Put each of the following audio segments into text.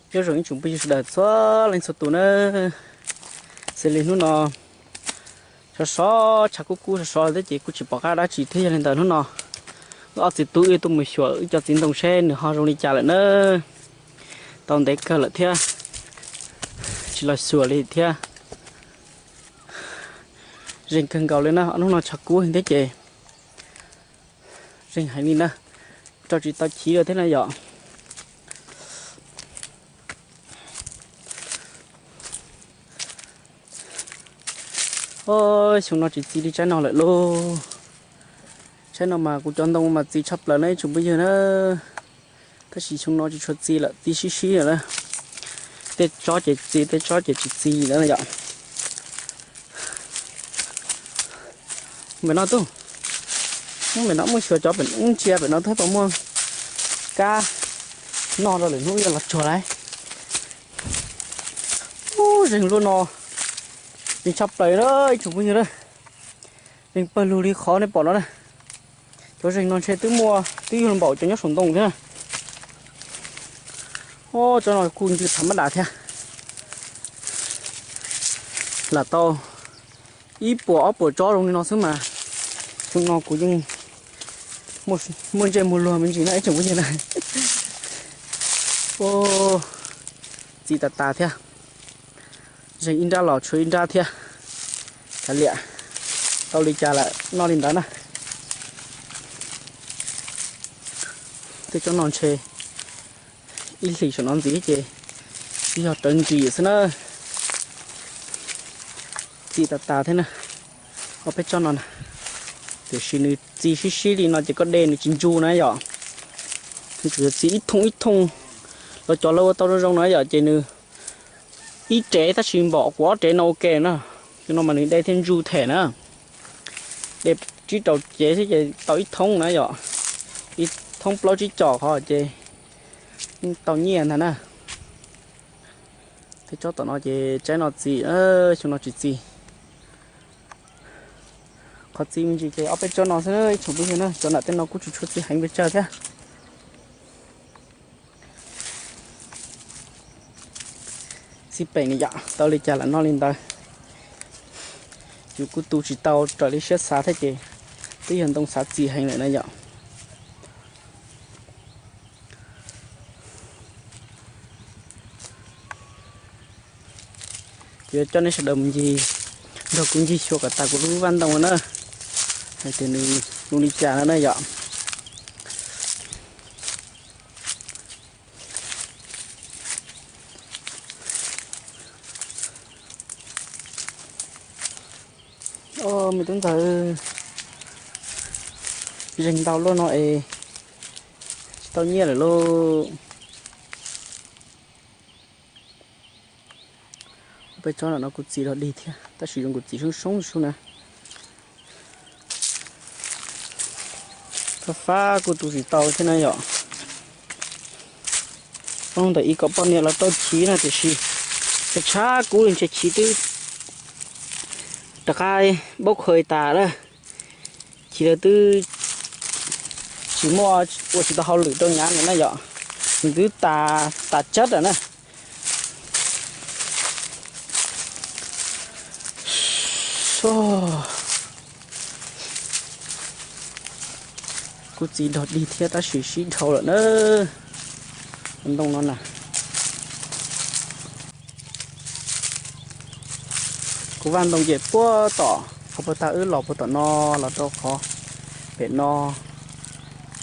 Nyob zoo ib tsoom phooj ywg sawv daws txhua leej txhua tus na. Xws li hnub no sov sov, tshav kub kub sov sov thiab ces kuj tsis pom qab dab tsi thiab, yog li ntawd hnub no wb ob txiv tub wb tuaj mus xyuas wb cov txiv ntoo seb nws ho zoo li cas lawm na. Tau ntev kawg lawm thiab tsis los xyuas li thiab. Zeeg kawg nkaus li na, hnub no tshav kub heev thiab ces zeeg heev li na, rau tsis tau chiv lawm thiab na yom. Xyoo no tsis txi li tsaib no lawm lauj. Tsaib no mas kuv cov ntoo mas txi tshaj plaws na ib tsoom phooj ywg na. Tab sis xyoo no tsis tshua txi lawm, txi sib sib lawm na. Tej tsob ces txi, tej tsob ces tsis txi lawm na yom. Pem no tub, pem no muaj xyuas cov pem ntsia pem no tub puas muaj kab noj rau lwm hnub yuav los tsuag lawm. Ub, zeeg luaj no, zeeg tshaj plaws na ib tsoom phooj ywg na. Zeeg pawg lug li qhov nej pom no na. Cov zeeg no ntshe twb muaj twb yug npaum cov nyob saum ntoo thiab na. Ub, tsob no kuj ntws tham mab dam thiab. Lam tau ib puas ob puas tsob zoo li no xwb mas xyoo no kuv yeej muaj ntsej muag luag me ntsis na ib tsoom phooj ywg na. Txi tas tas thiab. Zeeg ib nrab los tshuav ib nrab thiab. Kav liam, tau li cas lawm noj li ntawd na. Tej tsob no ntshe ib hlis saum no ntxiv ces yog rawv nris xwb na. Txi tas tas thiab na. Ob peb tsob no na, tiam sis nws txi sib sib li no ces koj de nws tsis ntsu na yom. Nws tsuas yog txi ib thooj ib thooj los cov lawv ua tau zoo zoo na yom, ces nws ib rev tab sis npaum kuv ob rev no ua ke na. Xyoo no mas nws de thiaj ntsu them na. De tsib rau cev xwb ces tau ib thoob na yom. Ib thoob plaub tsib caug qhov ces tau nyiaj ntag na. Tej tsob tom no ces tsaib no txi, xyoo no tsis txi. Qhov txi me ntsis ces ob peb tsob no xwb ib tsoom phooj ywg na, cov nram tej no kuj tsis tshua txi heev pes tsawg thiab. Xij peem ni yom, tau li cas lam noj li ntawd. Yus kuj tu tsis tau raws li siab xav thiab ces twb yog ntoo xav txi heev lawm na yom. Kuv yuav coj nej sawv daws mus ncig nrog kuv ncig xyuas kom tas kuv lub vaj ntoo na, hais tias nws zoo li cas no na yom. Os, me tub ntxawg, zeeg ntau luaj no es tsis tau nyiaj lawm lauj. Peb tsob no kuj txi dog dig thiab tab sis zoo kuv txiv soob soob sub na. Fab fab kuj tu tsis tau thiab na yom. Ntawm ib kom poj niam los rau chiv na tiam sis tshab kub li ntshe chiv twb rov qab paub khaws tas lawm. Chiv lawv twb tsis muaj ua tsis tau hauj lwm rau nyav lawm na yom. Nws twb tas tas tsab lawm na. Kuj txiv dog dig thiab tab sis sib dhau lawm na. Ntoo no na, kuv vaj ntoo ces puag tom qhov puag ta wb los puag tom no los rau qhov pem no,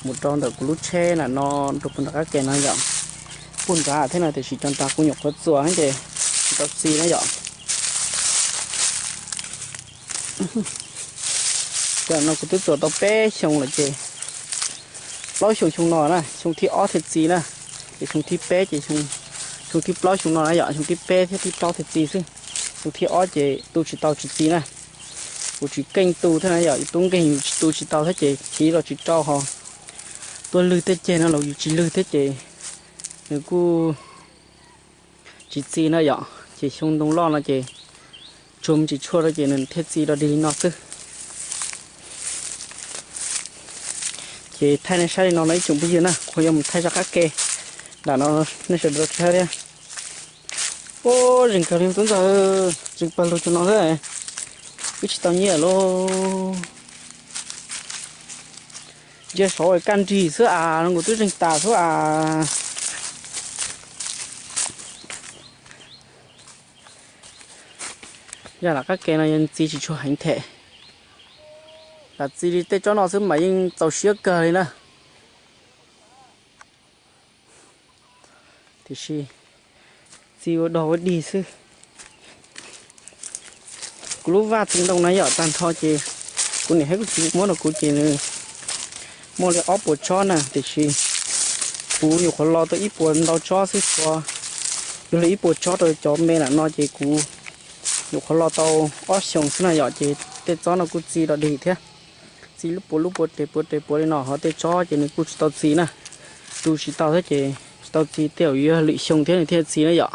mus rau ntawm kuv lub tsheb na no, rau puag nram qab ke no yom. Puag nrad thiab no tiam sis cov nrad kuv nyuam qhuav txuas ces tsis tau txi na yom. Cov no kuv twb txuas tau peb xyoo lawm ces plaub xyoo xyoo no na, xyoo thib ob thiaj txi na, ces xyoo thib peb ces, xyoo thib plaub xyoo no na yom, xyoo thib peb thiab thib plaub thiaj txi xwb. Xyoo thib ob ces tu tsis tau tsis txi na. Kuv tsis keej tu thiab na yom, yus tub nkeeg yus tu tsis tau thiab ces chiv los tsis rau ho. Tuaj lwg tej ceg no los yus tsis lwg thiab ces nws kuj tsis txi na yom. Ces xyoo ntoo loj no ces tsuag me ntsis tshuaj rau ces nws thiaj txi dog dig li no xwb. Ces thaij nej saib li no no ib tsoom phooj ywg na, kuv yuav mus thaij zaj qab ke nram no nej sawv daws saib thiab. Ub, zeeg kawg li tub ntxawg, zeeg pawg lug tsuas no xwb, wb tsis tau nyiaj lauj. Ntsia saud kaj nrig xwb as, zoo nkaus twb zeeg tas xwb as. Yog lam qab ke no yog txi tsis tshua heev them. Lam txi li tej tsob no xwb mas yeej txaus siab kawg li na. Tiam sis txi ua dog ua dig xwb. Kuv lub vaj txiv ntoo na yom, tag nrho ces kuv niam thiab kuv txiv muab rau kuv ces nws muaj li ob puas tsob na, tiam sis kuv nyuam qhuav lo tau ib puas ntau tsob xwb, tshuav yog li ib puas tsob rau cov me lam no ces kuv nyuam qhuav lo tau ob xyoos xwb na yom, ces tej tsob no kuj txi dog dig thiab. Txi lub puas lub puas tes puas tes puas li no, ho tej tsob ces nws kuj tsis tau txi na. Tu tsis tau thiab ces tsis tau txi, tej zaum yuav lwm xyoo thiab nws thiaj txi na yom.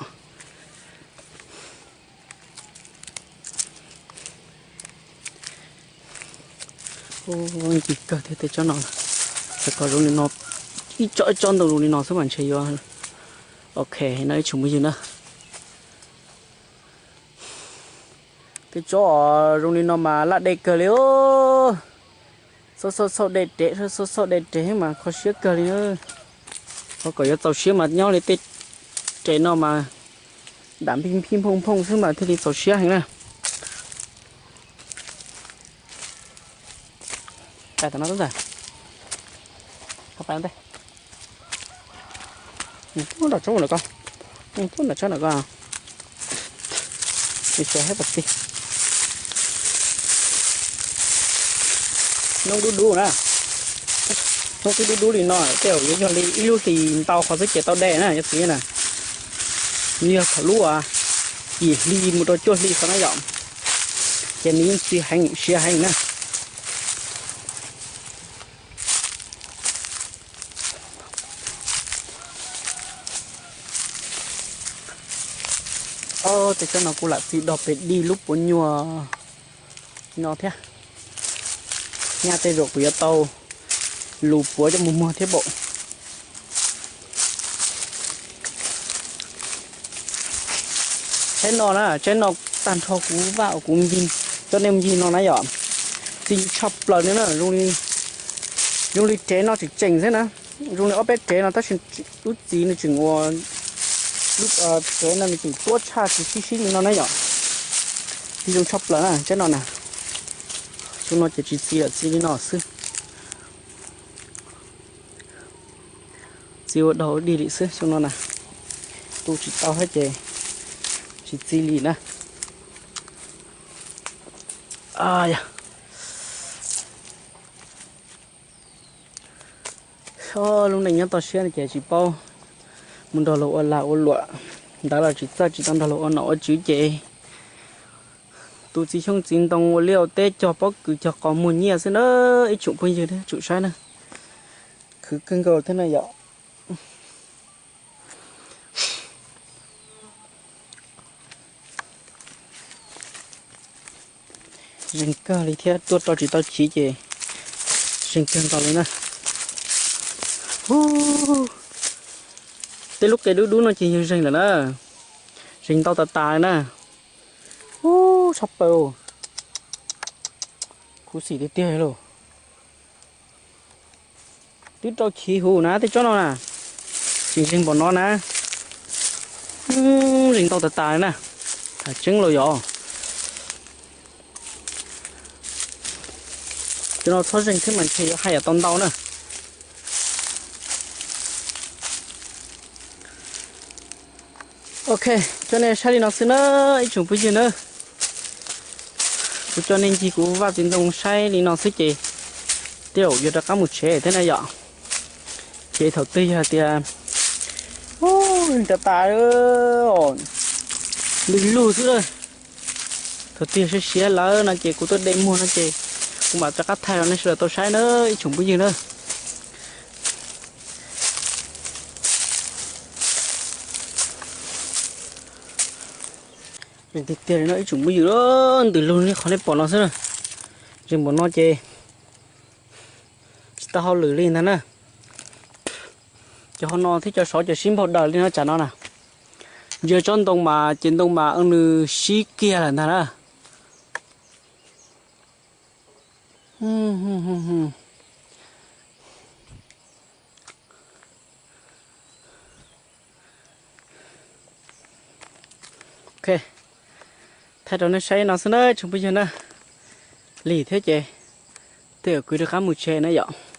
Ncig kawg thiab tej tsob no, xav kom zoo li no, ib tsob ib tsob ntoo zoo li no xwb mas ntshe yuav ok no ib tsoom phooj ywg na. Tej tsob zoo li no mas laj dej kawg li os. Xauj xauj xauj dej rev, xauj xauj xauj dej rev mas kho siab kawg li na. Qhov kom yuav txaus siab mas nyob li tej rev no mas dam npij nphooj nphooj xwb mas thiaj li txaus siab heev na. Pais tom no ntag. Pais ntag. Nram tsob no ko, nram tsob no ko. Xyov hab pas tig. Hnub dub dub na, hnub twb dub dub li no tej zaum yuav yog li ib lub hlis ntau qhov xwb ces tau de na cov txiv na. Yog thaum lub yim hli mus rau cuaj hli qhov na yom, ces nws yeej txi heev siab heev na. Tej tsob no kuj lam txi dog pes dig lub puav nyuag no thiab. Nyaj tej zaum kuv yuav tau lus puav coj mus muag thiab npaum. Tsaib no na, tsaib no tag nrho kuv vaj uas kuv ncig, coj nej mus ncig no na yom, txi tshaj plaws li na. Zoo li rev no tseem tseem xwb na, zoo li ob peb rev no tab sis lub txiv nws tseem ua, lub rev no nws tseem tuab tshaj tsis sib sib li no na yom. Txi zoo tshaj plaws na tsaib no na. Xyoo no ces tsis txi lawm, txi li no xwb. Txi ua dog ua dig li xwb xyoo no na. Tu tsis tau thiab ces tsis txi li na. Lub neej nyob toj siab no ces tsis paub mus nrog luag ua lag ua luam, ntawd los tsis txawj, tsis tau nrog luag ua nom ua tswv ces tus txiv xyoob txiv ntoo ua liaj ua teb cog pob kws cog qos muag nyiaj xwb na. Ib tsoom phooj ywg thiab tsoom saib na, khwv kawg nkaus thiab na yom. Zeeg kawg li thiab, tuaj rau tsis tau chiv ces zeeg kawg nkaus li na. Tej lub qe dub dub no ces yog zeeg lawm na, zeeg ntau tas tas li na. Ub, tshaj plaws, khuv xim tiag tiag lauj. Twb rau chiv huv na tej tsob no na, tseem zeeg npaum no na. Zeeg ntau tas tas li na, tham tseeb los yog. Cov no txhob zeeg thiab mas ntshe yuav haj yam tau ntau na. Ok, coj nej saib li no xwb na, ib tsoom phooj ywg na. Kuv coj nej ncig kuv vaj txiv ntoo saib li no xwb ces tej zaum yuav rov qab mus tsev thiab na yom. Ces thaum twg yog tias, ub, tas tas, lwj lug xwb, thaum twg siav siav lawm no ces kuv tuaj de muag no ces kuv mam rov qab thaij rau nej sawv daws tau saib na, ib tsoom phooj ywg na. Tiag tiag li no ib tsoom phooj ywg, ntws lug li qhov nej pom no xwb na. Zeeg npaum no ces tsis tau hauj lwm li ntag na. Cov hauv no thiab cov saud ces sib npaug daws li no tsam no na. Yog tsob ntoo mas ces ntoo mas nws sib kiag lawm ntag na. Ok, thaij rau nej saib no xwb na tsoom phooj ywg na. Lig thiab ces twb kwv rov qab mus tsev na yom.